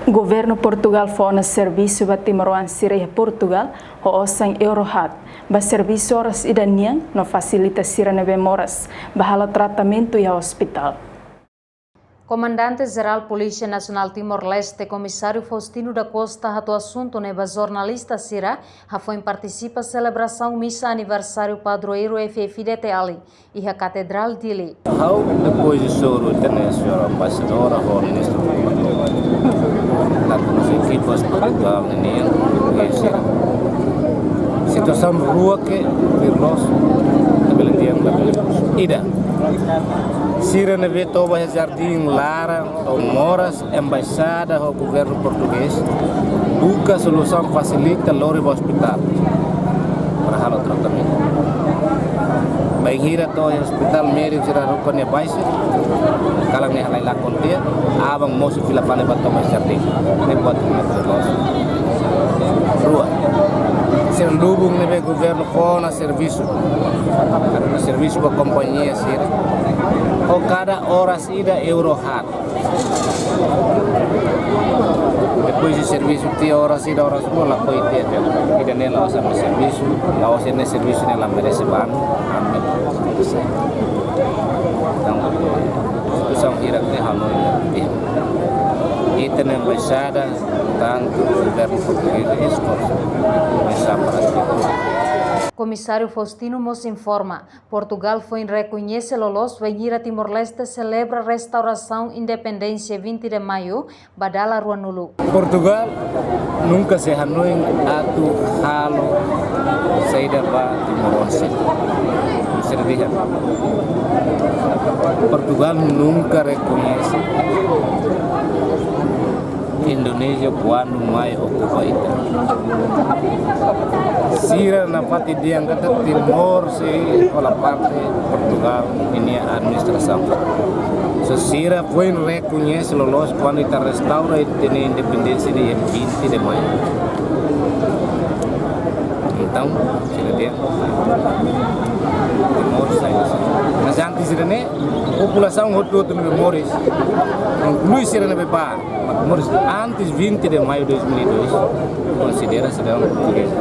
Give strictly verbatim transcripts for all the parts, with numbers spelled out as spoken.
Governu Portugal fó ona servisu ba timoroan sira iha Portugal ho osan euro haat ba servisu oras ida nian no fasilita sira ne'ebé moras ba halo tratamentu iha ospitál. Komandante Jerál Polísia Nasionál Timor-Leste, Komisáriu Faustino da Costa, hato'o asuntu ne'e ba jornalista sira hafoin partisipa selebrasaun misa aniversáriu padroeiru F F D T L iha Katedrál Dili. Ha'u, depois de soru tene señora embaixadora ho ministru, tantu nos ekipas Portugal ninian, eh, sira. Situasaun rua ke virlos, tabele diam, labele. Ida, sira ne'ebé toba iha jardín laran, to'o moras, embaixada ho governu portugés buka solusaun fasilita lori ba ospitál para halo tratamentu. Bainhira to'o ospitál médiku sira haruka nia baixa, kalan nia halai lakon tiha, aban mosu fila fali ba toba jardín. Ne'e buat ne'e loos. Rua, sira lubun ne'ebé governu fó ona servisu, haruka servisu ba kompañia sira, ho kada oras ida euro haat. Depois de servisu tiha oras ida, oras rua, lakohi tiha. Ida-ne'e la'ós ami-nia servisu, la'ós ami-nia servisu ne'e la merese ba ami. Entaun, situasaun hirak ne'e hanoin ita ne'e embaixada, tantu governu portugés esforsu. Komisáriu Faustino mós informa, Portugal foin rekoñese loloos bainhira Timor-Leste selebra restaurasaun independénsia vinte de Maio ba dala ruanulu. Portugal nunka sei hanoin atu halo saida ba timoroan sira. Sira dehan Portugal nunka rekoñese Indonézia kuandu mai okupa ita. Sira nafatin dehan katak Timor sei hola parte Portugal ninia administrasaun. So sira foin rekoñese loloos kuandu ita restaura ita-nia independénsia iha vinte de Maio. Entaun, sira dehan Timor sai. Mas antes sira-ne'e, populasaun hotu-hotu ne'ebé moris, inklui sira ne'ebé bá, mas moris antes vinte de Maio dois mil e dois, konsidera sira portugés.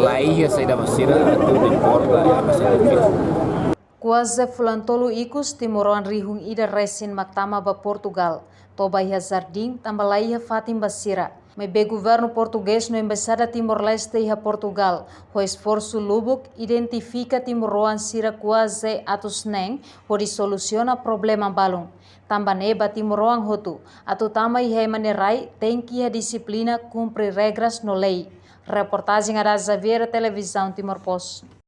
La iha saida ba sira atu deporta, eh, ba sira. Kuaze fulan tolu ikus, timoroan rihun ida resin mak tama ba Portugal, toba iha jardín, tanba la iha fatin ba sira. Maibé governu portugés no embaixada Timor-Leste iha Portugal, ho esforsu lubuk, identifika timoroan sira kuaze atus neen, hodi solusiona problema balun. Tanba ne'e ba timoroan hotu, atu tama iha ema nia rai, tenke iha dixiplina, kumpre regras no lei. Reportajen Ada Xavier, Televizaun Timor Post.